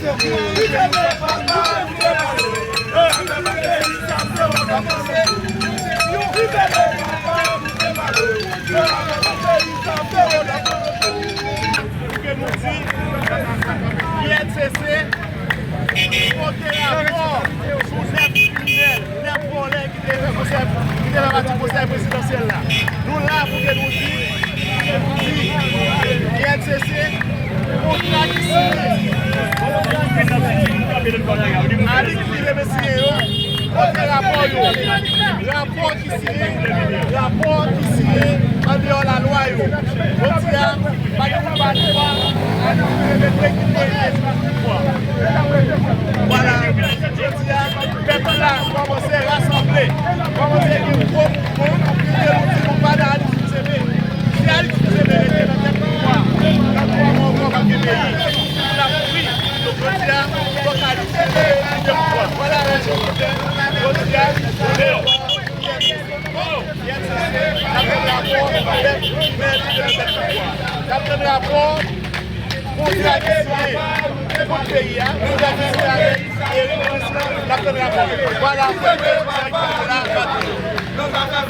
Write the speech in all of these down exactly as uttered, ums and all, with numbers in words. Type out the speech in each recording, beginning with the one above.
Pou ke nou di, U L C C pote rapò sou nèf kriminèl, nèf vòlè ki te fè konsèy, ki te fè pati konsèy prezidansyèl la. Nou la pou ke nou di, di U L C C, kontra ki siyen, Alix ki te siyen yo, pote rapò yo. Rapò ki siyen, rapò ki siyen andeyò lalwa yo. Jodi a, pa gen moun pa dwa a ki rete ki te pouvwa. Vwala, jodi a, pèp la kòmanse rasanble, kòmanse gen gwo mouvman, pou ke nou di nou pa nan Alix Fils-Aimé. Si Alix Fils-Aimé rete nan tèt pouvwa, nan twa mwa ankò p ap gen peyi. N ap mouri. Donk, jodi a, fòk Alix Fils-Aimé kite pouvwa. Vwala rezon ki fè, jodi a, nou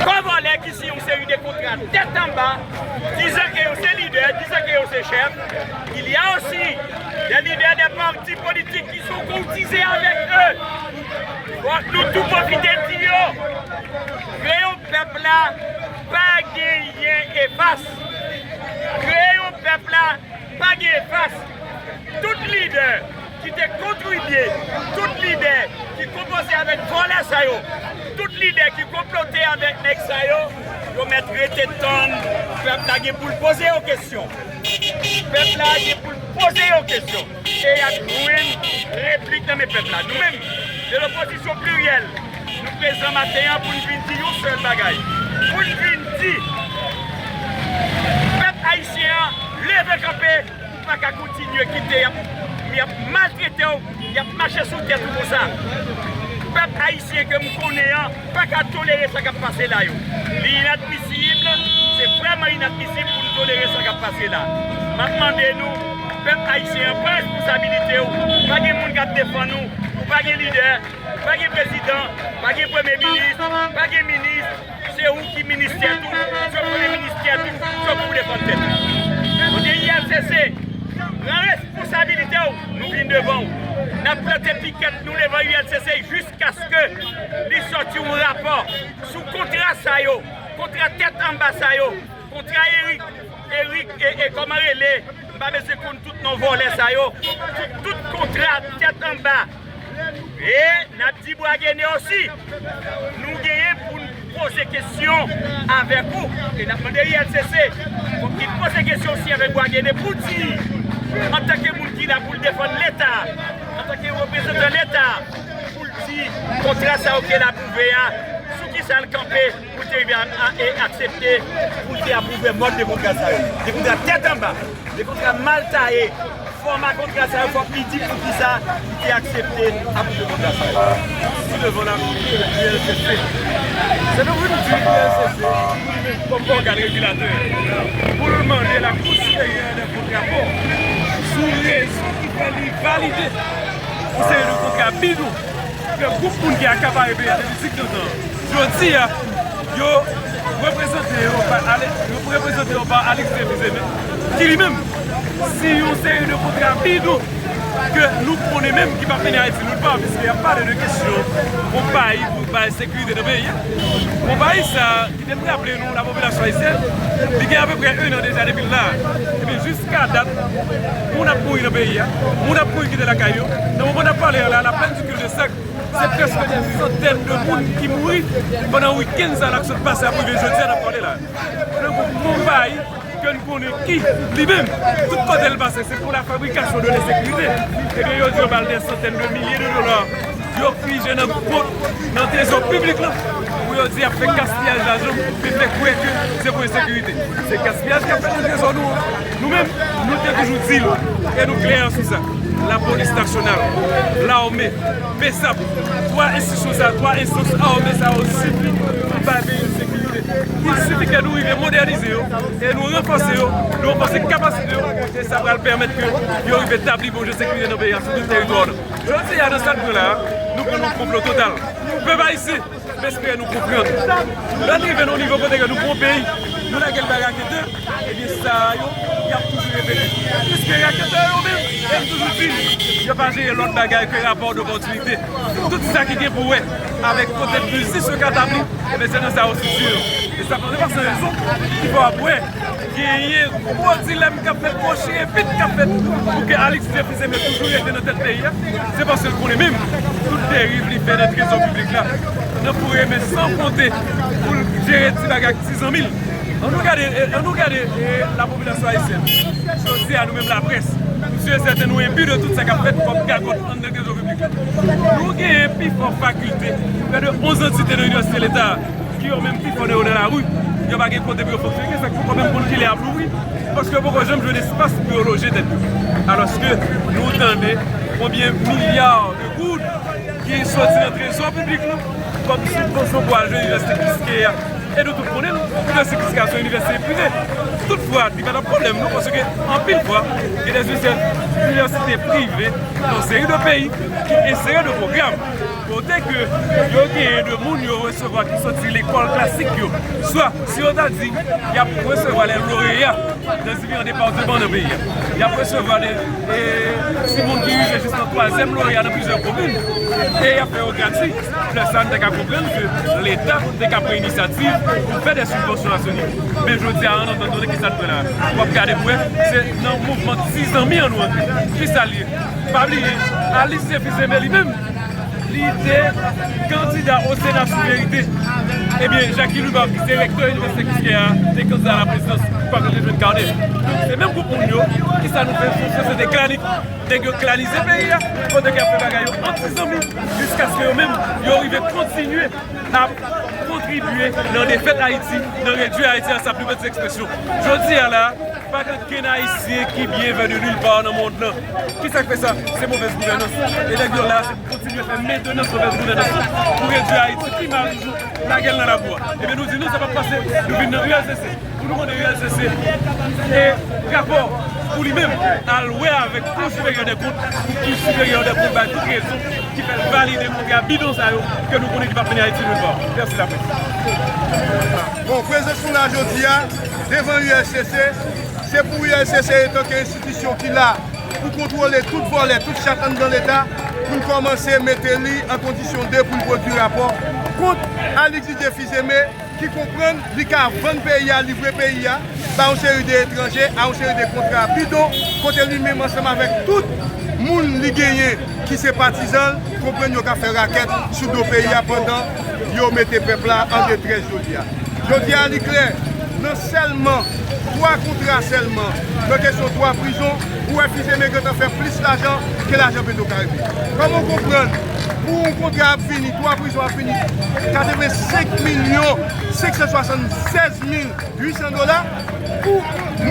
Kò vòlè ki siyen yon seri de kontra tèt anba, dizan ke yo se lidè, dizan ke yo se chèf. Il y a aussi des leaders des partis politiques qui sont courtisés avec eux. Fòk nou tou pwofite di yo, kreyon pèp la pa genyen efas. Kreyon pèp la pa gen efas. Tout lidè ki te kontribye, tout lidè ki konpoze avèk vòlè sa yo, tout lidè ki konplote avèk nèg sa yo, yo mèt rete tann. Pèp la gen pou l poze yo kesyon. Pèp la gen pou l poze yo kesyon. E y ap jwenn replik nan men pèp la. Nou menm, de lopozisyon pliryèl, nou prezan maten an pou n vin di yon sèl bagay. Pou n vin di, pèp ayisyen an, leve kanpe, ou pa ka kontinye kite y ap, y ap maltrete w, y ap mache sou tèt ou konsa. Pèp ayisyen ke m konnen an pa ka tolere sa k ap pase la yo. Li inadmisib, se vrèman inadmisib pou n tolere sa k ap pase la. M ap mande nou, pèp ayisyen an, pran responsabilite w. Pa gen moun k ap defann ou, ou pa gen lidè, pa gen prezidan, pa gen premye minis, pa gen minis. Se ou ki minis tèt ou, se ou premye minis tèt ou, se ou ki pou defann tèt ou. Kote U L C C, pran responsabilite w, nou vin devan w. N ap plante pikèt nou devan U L C C jiskaske li sòti yon rapò sou kontra sa yo, kontra tèt anba sa yo, kontra Erik, Erik, e, e kòman rele, m pa bezwen konn tout non vòlè sa yo, tout, tout kontra tèt anba. E n ap di Bwa Gené osi, nou genyen pou n poze kesyon avèk ou. E n ap mande U L C C, fòk li poze kesyon osi avèk Bwa Gené pou di, antanke moun ki la pou l defann Leta, antanke reprezantan Leta, pou l di kontra sa yo ke l apwouve a, sou kisa l kanpe pou l te rive a, a, e aksepte pou l te apwouve mòd de kontra sa yo. De kontra tèt anba, de kontra mal taye. Fòma kontra sa yo, fòk li di poukisa li te aksepte apwouve kontra sa yo. Ici devant la cour de l'U L C C. Se nou vin di U L C C, kòm ògàn regilatè, pou l mande la Cour supérieure des comptes rapò sou rezon ki fè li valide yon seri de kontra bidon ke gwoup moun ki akapare peyi a depi dikdantan. Jodi a, yo reprezante yo pa Ale-, yo reprezante yo pa Alix Fils-Aimé, ki li menm siyen yon seri de kontra bidon ke nou konnen menm ki p ap mennen Ayiti nilpa, piske y ap pale de kesyon konpayi pou bay sekirite nan peyi a. Konpayi sa a, ki te raple nou, lapopilasyon ayisyèn, li gen apeprè en an deja depi l la. Epi jiska dat, moun ap mouri nan peyi a, moun ap kouri kite lakay yo. Nan moman n ap pale a la, la plaine du cul-de-sac, se prèske de santèn de moun ki mouri pandan wikenn sa la k sot pase ap rive jodi a n ap pale la. Tankou konpayi ke n konnen ki, li menm, tout kote l pase, se pou la fabrication de l'insécurité. Ebyen, yo di yo ba l des centaines de milliers de dollars. Yo fije nan kont, nan trezò piblik la, pou yo di y ap fè gaspiyaj lajan, pou fè kwè ke se pou ensekirite. Se gaspiyaj k ap fèt nan trezò nou an. Nou menm, nou te toujou di l, e nou klè sou sa. Lapolis nasyonal, lame, BSAP, twa enstitisyon sa, twa enstans ame sa yo sifi pou bay peyi nou sekirite. Il sifi ke nou rive modènize yo e nou ranfòse yo, nou ranfòse kapasite yo, e sa pral pèmèt ke yo rive tabli bon jan sekirite nan peyi a sou tout teritwa nou. Jodi a, nan sa n pran la a, nou pran yon konplo total. Pèp ayisyen, m espere nou konprann. Lè n rive nan yon nivo kote ke nou pran yon peyi, nou lage l bay raketè, ebyen, sa yo, y ap toujou repete. Piske raketè yo menm, e m toujou di, yo pa jere lòt bagay ke rapò dopòtinite. Tout sa ki gen pou wè avèk kote biznis yo ka tabli, ebyen, se nan sa yo sitye yo. E sa, se pa san rezon ki fè w ap wè genyen gwo dilèm k ap fèt, gwo chire pit k ap fèt pou ke Alix Dieuphis Aimé toujou rete nan tèt peyi a. Se paske l konnen menm tout deriv li fè nan trezò piblik la, nan foure men san konte pou l jere ti bagay ak ti zanmi l. Ann nou gade, e, ann nou gade, e, lapopilasyon ayisyèn. Jodi a, nou menm laprès, m si e sèten nou enbi de tout sa k ap fèt kòm gagòt anndan trezò piblik la. Nou genyen pi fò fakilte, prè de onz antite nan Inivèsite Leta a, ki yo menm pi fò nan yo nan lari, yo pa gen kote pou yo fonksyone, sa k fè yo pa menm konn kilè y ap louvri, paske yo poko janm jwenn espas pou yo loje tèt yo. Alòske nou tande konbyen milya de goud ki soti nan trezò piblik nou kòm sibvansyon pou al jwenn Inivèsite Kiskeya. E nou tout konnen l, Inivèsite Kiskeya se yon inivèsite prive. Toutfwa, li pa nan pwoblèm nou, paske anpil fwa, gen de inivèsite prive nan seri de peyi ki gen seri de pwogram kote ke yo genyen de moun yo resevwa ki soti lekòl klasik yo. Swa, si yo ta di, y ap resevwa lè loreya nan diferan depatman nan peyi a. Y ap resevwa de, e, timoun ki rive jis nan twazyèm loreya nan plizyè komin. E y ap fè yo grati. Lè sa a, nou te ka konprann ke Leta te ka pran inisyativ pou fè de sibvansyon a se nivo. Men jodi a, an antann tande ki sa n fè la. W ap gade pou wè, se nan mouvman Ti Zanmi an nou antre. Kisa l ye? Pa bliye, Alix Dieuphis Aimé li menm, li te kandida o Sena sou verite. Ebyen, Jacques Loubarbe, ki se rektè Inivèsite Kiskeya a, te kandida a la prezidans, pa ke l te jwenn kanè. Donk, se menm gwoup moun yo, kisa nou fè sou sosyete klanik, nèg yo klanize peyi a, kote ke y ap fè bagay yo ant ti zanmi, jiskaske yo menm, yo rive kontinye ap kontribye nan defèt Ayiti, nan redui Ayiti a sa pli piti ekspresyon. Jodi a la, pa gen okenn Ayisyen ki byenveni nilpa nan mond lan. Kisa k fè sa? Se movèz gouvènans. E nèg yo la, se pou kontinye fè mentenans movèz gouvènans lan, pou redui Ayiti pi mal toujou, lage l nan labou a. Ebyen, nou di nou, sa p ap pase, nou vin nan U L C C. Pou nou mande U L C C e rapò pou li menm al wè avèk Cour Supérieure des Comptes, pou Cour Supérieure des Comptes bay tout rezon ki fè l valide kontra bidon sa yo ke nou konnen ki p ap mennen Ayiti nilpa. Mèsi laprès. Bon, prezans nou la jodi a, devan U L C C, se pou U L C C antanke enstitisyon ki la pou kontwole tout vòlè, tout chat anndan Leta, pou n kòmanse mete li an kondisyon de pou l pwodui rapò kont Alix Didier Fils-Aimé, ki konprann li ka vann peyi a, livre peyi a ba yon seri de etranje, a yon seri de kontra bidon, kote li menm ansanm avèk tout moun li genyen ki se patizan l, konprann yo ka fè rakèt sou do peyi a pandan yo mete pèp la an detrès jodi a. Jodi a, li klè, nan sèlman twa kontra sèlman, nan kesyon twa prizon, ou wè Fils-Aimé gentan fè plis lajan ke lajan Petro Caribe. Kòman w konprann pou yon kontra ap vini, twa prizon ap vini, katrevensenk milyon senk san swasannsèz mil uit san dola, pou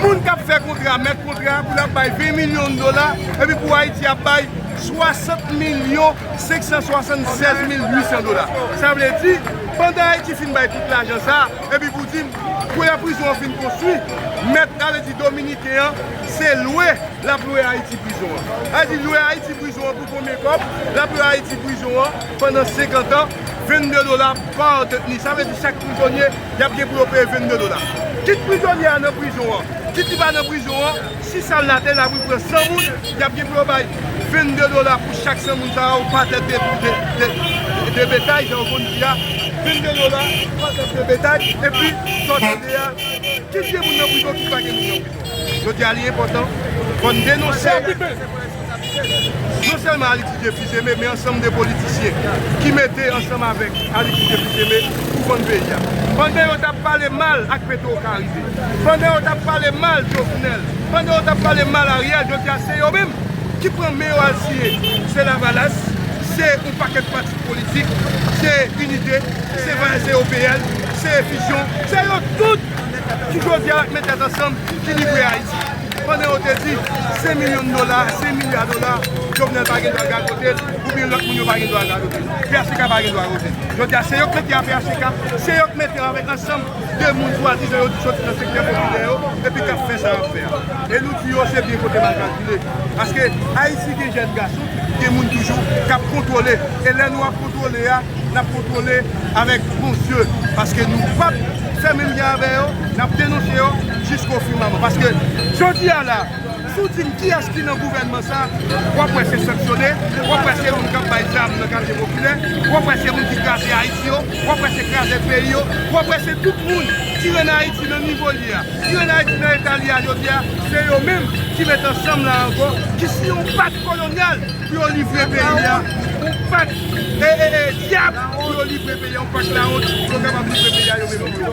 moun k ap fè kontra, mèt kontra, pou l ap bay ven milyon dola, epi pou Ayiti ap bay swasant milyon senk san swasannsèz mil uit san dola. Sa vle di, pandan Ayiti fin bay tout lajan sa a, epi pou di m, pou lè prizon an fin konstwi, mèt, sa vle di dominiken an, se lwe l ap lwe Ayiti prizon an. Sa vle di lwe Ayiti prizon an pou konbyen kòb? L ap lwe Ayiti prizon an pandan senkant an, vennde dola pa detni. Sa vle di chak prizonye, y ap gen pou yo peye vennde dola. Kit prizonye a nan prizon an, kit li pa nan prizon an, si sal la te la pou l pran san moun, y ap gen pou yo bay vennde dola pou chak san moun sa yo, pa tèt de, de, de, de betay, jan yo konn di a, vennde dola pa tèt de betay, epi sa w tande a, kit gen moun nan prizon, kit pa gen moun nan prizon. Jodi a, li enpòtan, fò n denonse non sèlman Alix Didier Fils-Aimé, men ansanm de politisyen ki mete ansanm avèk Alix Didier Fils-Aimé pou vann peyi a. Pandan yo t ap pale mal ak Petro Caribe, pandan yo t ap pale mal Jovenel, pandan yo t ap pale mal Ariel, jodi a se yo menm ki pran men yo al siyen. Se Lavalas, se yon pakèt pati politik, se Inite, se va, se O P L, se Fisyon, se yo tout ki jodi a met tèt ansanm, ki livre Ayiti. Pandan yo te di, sen milyon dola, sen milya dola, Jovenel pa gen dwa gagote l, oubyen lòt moun yo pa gen dwa gagote l. P H T K pa gen dwa gagote l. Jodi a, se yo k mete a P H T K, se yo k mete avèk ansanm de moun swadizan yo di soti nan sektè popilè yo, epi k ap fè sa y ap fè a. E nou di yo se byen kote mal kalkile. Paske Ayiti gen jèn gason, gen moun toujou k ap kontwole. E lè nou ap kontwole a, n ap kontwole avèk Bondye. Paske nou p ap fè menm jan avè yo, n ap denonse yo jisko fimaman. Paske jodi a la, si w di m kiyès ki nan gouvènman sa, w ap wè se sanksyone, w ap wè se moun k ap bay zam nan katye popilè, w ap wè se moun ki kraze Ayiti yo, w ap wè se kraze peyi yo, w ap wè se tout moun ki rann Ayiti nan nivo l ye a, ki rann Ayiti nan eta l ye a jodi a, se yo menm ki met ansanm la ankò, ki siyen yon pak kolonyal pou yo livre peyi a, yon pak, e, e, e, dyab pou yo livre peyi a, yon pak lawont pou yo kapab livre peyi a yo menm ankò.